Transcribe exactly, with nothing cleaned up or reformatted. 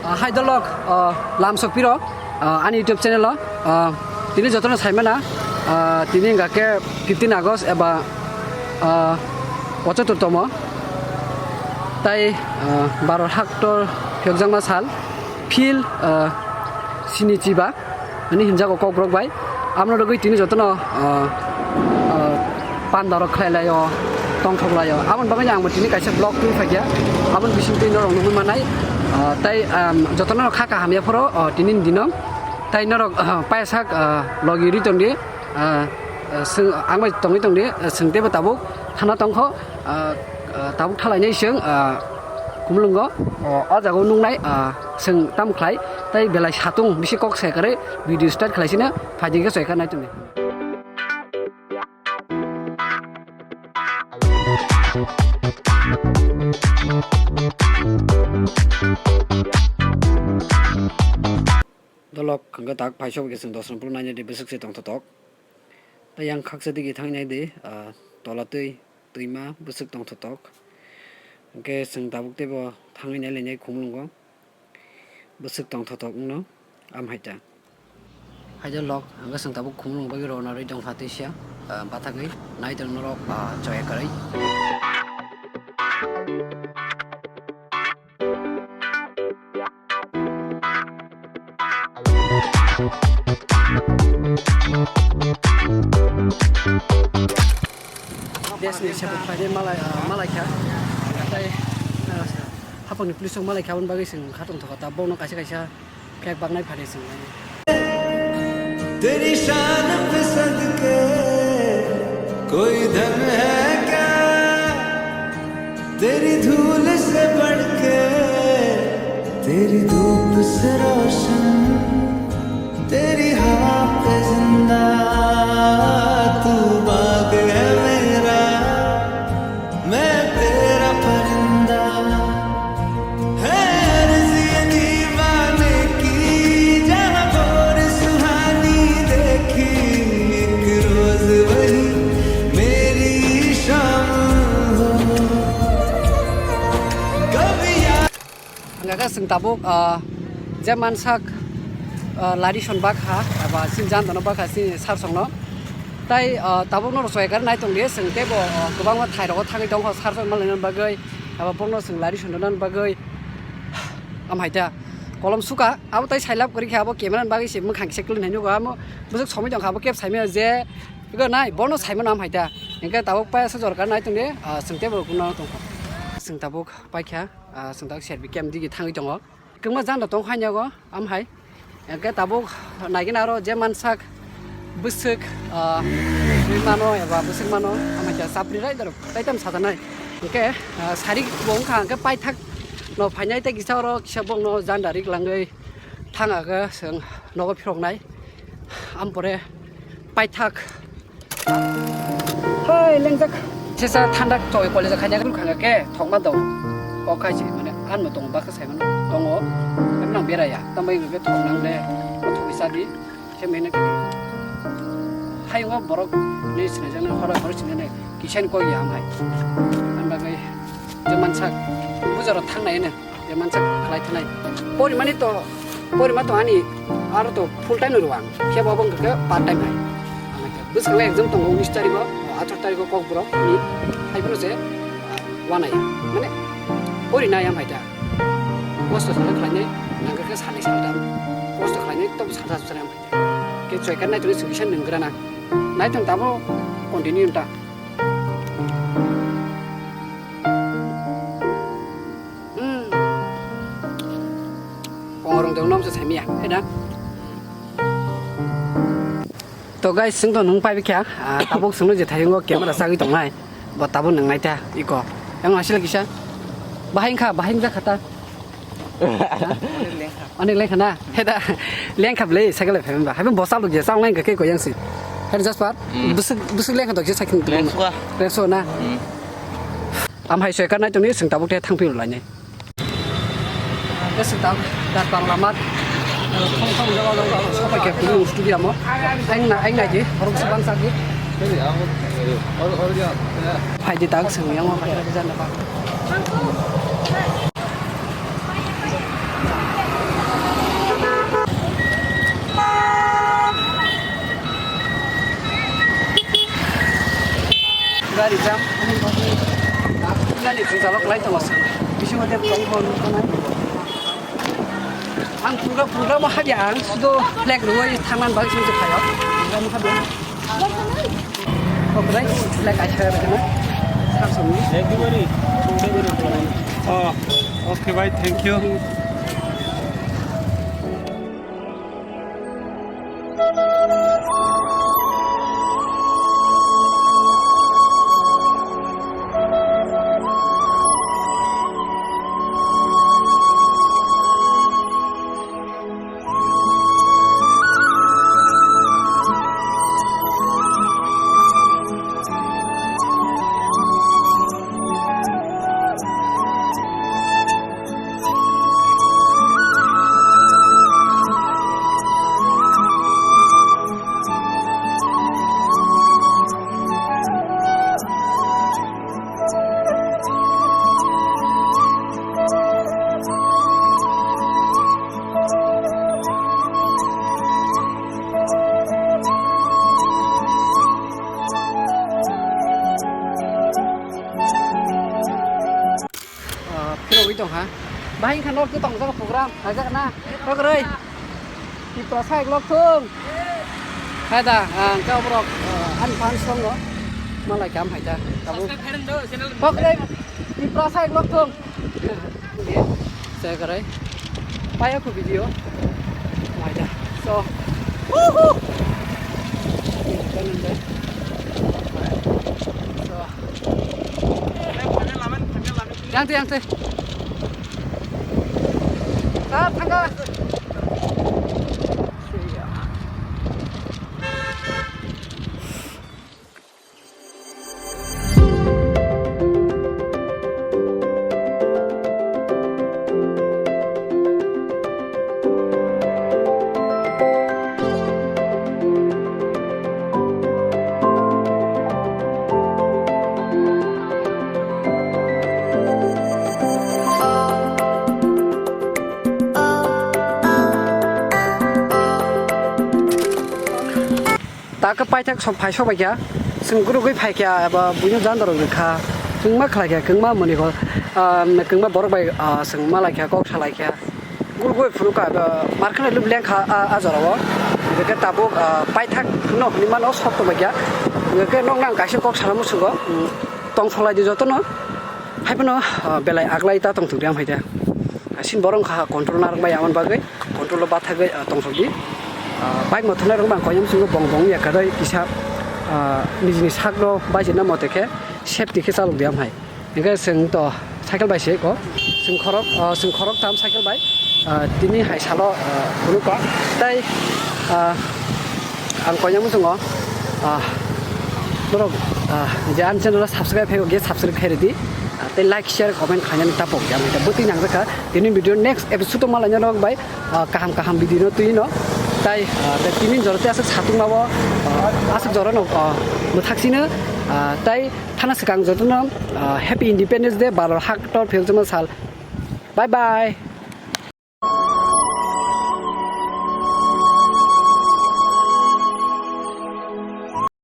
Ah, hai dolok, ah, lamsok piro, ah, ani YouTube channel o, ah, tini jotono saimana, ah, tini hingka khe fifteen August eba, ah, pochottor tomo, tai, ah, baro haktor phiyokjakma sal, phil, ah, sini chiba. Hwnwi hwnjago kokborok bai. Abono rwgwi tini jotono, ah, ah, pandarok khlai laio, tongthok laio. Aboni bagwino ang bo tini kaisa vlog twi phaikha. Aboni bisingtwi norok nugwi manai. Ah, tai, ah, jotono kha kaham ya phoro, ah, tini ni dino. Tai norok, ah, paisa, ah, logi ri tongdi. Ah, ah, swng, ang bai tongwi tongdi, ah, swng teibo tabuk thana tongkho. Ah, ah, tabuk thalainai swng, ah, Khumulwngo, o, o jaga o nuknai, ah, chwng tamo khlai, tei belai satung bisi kok se kwrwi video start khlai sino, phaidi khe choi kha nai tongdi. Dolok hwnkhe tak phaisok khe chwng dosron polo naina di bwswk se tongthotok. Tei yang khaksa digi thangwi nai di, ah, tola twi, twima bwswk tongthotok. Hwnkhe chwng tabuk teibo thangwi nai lainai Khumulwngo. Bwswk tongthotok wngno, am hai ta. Hai dolok, hwnkhe chwng tabuk Khumulwng bagwi rwna rwi tongkha tei sia, ah, bathagwi nai tong norok, ah, choya kwrwi. Desni sebuk khlaidi malai, ah, malai kha. Tai, ah, hapangni police rok malai kha, aboni bagwi chwng kha tongthokha, ta bono kaisa kaisa phek baknai phari chwng. तेरी शान पे सदके कोई धन है क्या? तेरी धूल से बढ़ के तेरी धूप से रोशन, तेरी हवा पे जिंदा, तू बाग है मेरा, मैं तेरा परिंदा। है अर्ज़ ये दीवाने की, जहाँ भोर सुहानी देखी, एक रोज़ वही मेरी शाम हो। Kami ya. Hwnkha khe chwng tabuk, ah, je mansak, ah, lari son bakha, eba chini jandano bakha chini sarsongno. Tai, ah, tabukno rwchoi khe nai tongdi, chwng teibo, ah, kwbangma thairogo thangwi tongkha, sarsong manlaina bagwi, eba bokno chwng lari son rwna bagwi. Am hai ta kolom suka, abo tai sailab kwrwi khe, abo camera ni bagwi se mwkhang kisa kwlwi nai nugo, amo bwswk somoi tongkha, abo keb saimaya je, ego nai, bono saimano am hai ta. Hwnkhe tabuk paisa jorkar nai tongdi, ah, chwng teibo rwkna tongkha. Chwng tabuk paikha, ah, chwng tabuk serbi camp digi thangwi tongo. Kwbangma janda tong haino go, am hai. Hwnkhe tabuk naigwna aro je mansak bwswk, ah, twi mano eba bwswk mano, am hai khe chapri rai dorok taitam sajaknai. Hwnkhe, ah, sari bo wngkha, hwnkhe paithak no phainai tei kisa oro kisa bongno janda ri glangwi thang aga chwng nogo phiroknai. Am pore paithak. Hai, lengjak. Sesa thanda choi college khaina kunu khanga ke thokma do. Kok khai si, mane, ano tong ba kha sai mano. Tongo. Nang bera ya. Tambai be thok nang le. Thok isa di. Se mene. Hai ngo borok ni sene jang hora borok sene ne. Kisan ko ya mai. Anda gai. Teman sak. Bujaro thang nai ne. Teman sak khlai thanai. Pori mani to, pori ma to ani aro to full time rwang. Khe bo bang ke part time hai. Ang ke bwskango exam tongo unis tarikh o, atharo tarikh o Kokborok ni. Hai phano se, ah, wanai. Mane pori nai am hai ta. Kosto sala khlai nai, nang ke sani sal tam. Kosto khlai nai to sal sal am hai ta. Ke choi kan nai to suggestion nung gra na. Nai tong tamo continue ta. Hmm. Kongrong de unom se saimia, he da? To guys, sing to nung pai bikha, ah, tabuk sung je thayungo camera sagwi tongnai. Bo tabuk nung naita iko. Yang hasil kisa. Bahai kha, bahai ja khata. Onek lengkha na? He da, lengkha ble, cycle phai ba. Hai bo bosal je, sang lengkha ke ko yang si. He just par. Hmm. Busuk, busuk lengkha dok je sakin. Lengkha. Lengso na. Hmm. Am hai soi karnai tongni sing tabuk te thang phi lai nai. Ke sing tab dar pang lamat. Thong thong jaga jaga sopai ke pulu studio mo. Aing na aing na je horok sabang sagi. Phai di tag sing yang mo phai di jan ba. Jalok lai tongo se. Bisingo de tong hon tonai. Ang program, program o habya ang sudo flag rwui thangnan bagwi sini phaio. Program o habya. Oke, flag aisa rwkana. Samsung ni. Oh, okay, bhai, thank you. Ah, phirogwi tong ha. Bahai wngkha nok tong jago program, hajak na. Pokrai. Tipra sai lok thung. Hai da, ah, ang ka borok, ah, ani fan song no. Malai kam hai da. Tabuk. Pokrai. Tipra sai lok thung. Saya karai. Paya ko video. Maja. So. Woohoo! So. Yang tu, yang tu. Sir, tangga. Ta khe paithak sok phai sok bai kha, chwng gurugwi phai kha eba buino jandar rok rwkha, chwng ma khlai kha kwngma mwnwi kho, ah, kwngma borok bai, ah, chwng ma lai kha, kok sa lai kha, gurugwi phuru kha eba mar kheno lub leng kha, ah, ah, jora o. Hwnkhe tabuk, ah, paithak no hwnwi mano sok tong bai kha, hwnkhe nokno ang kaisa kok sana muchungo, um, tong pholai di jotono. Haiphano, ah, belai aglai ta tongthok di, ang hai da. Sin borok wngkha control narwk bai, amoni bagwi control o bathagwi, ah, tongthok di. Ah, bike mothor nai rok bang koyam singo bong bong ya kadai kisa, ah, nijini sak no baijina mote khe safety khe chalok di, am hai. Hingke chwng to cycle bai se ko, chwng khorok, ah, chwng khorok tam cycle bai. Ah, tini hai salo, ah, phunukha. Tei, ah, ang koina muchungo, ah, norok, ah, je ani channel o subscribe khaio, ge subscribe khairidi. Ah, tei like, share, comment khainani tapok ya, ang bwtwi nangjakha. Tini video next episode o malaina norok bai, ah, kaham kaham video no twi no. Tai, ah, tei tini jora tei aswk satung mabo, ah, aswk jora no, ah, mwthak sino, ah, tai thana swkang jotono, ah, Happy Independence Day, Bharat Haktor Philchuma Sal. Bye bye.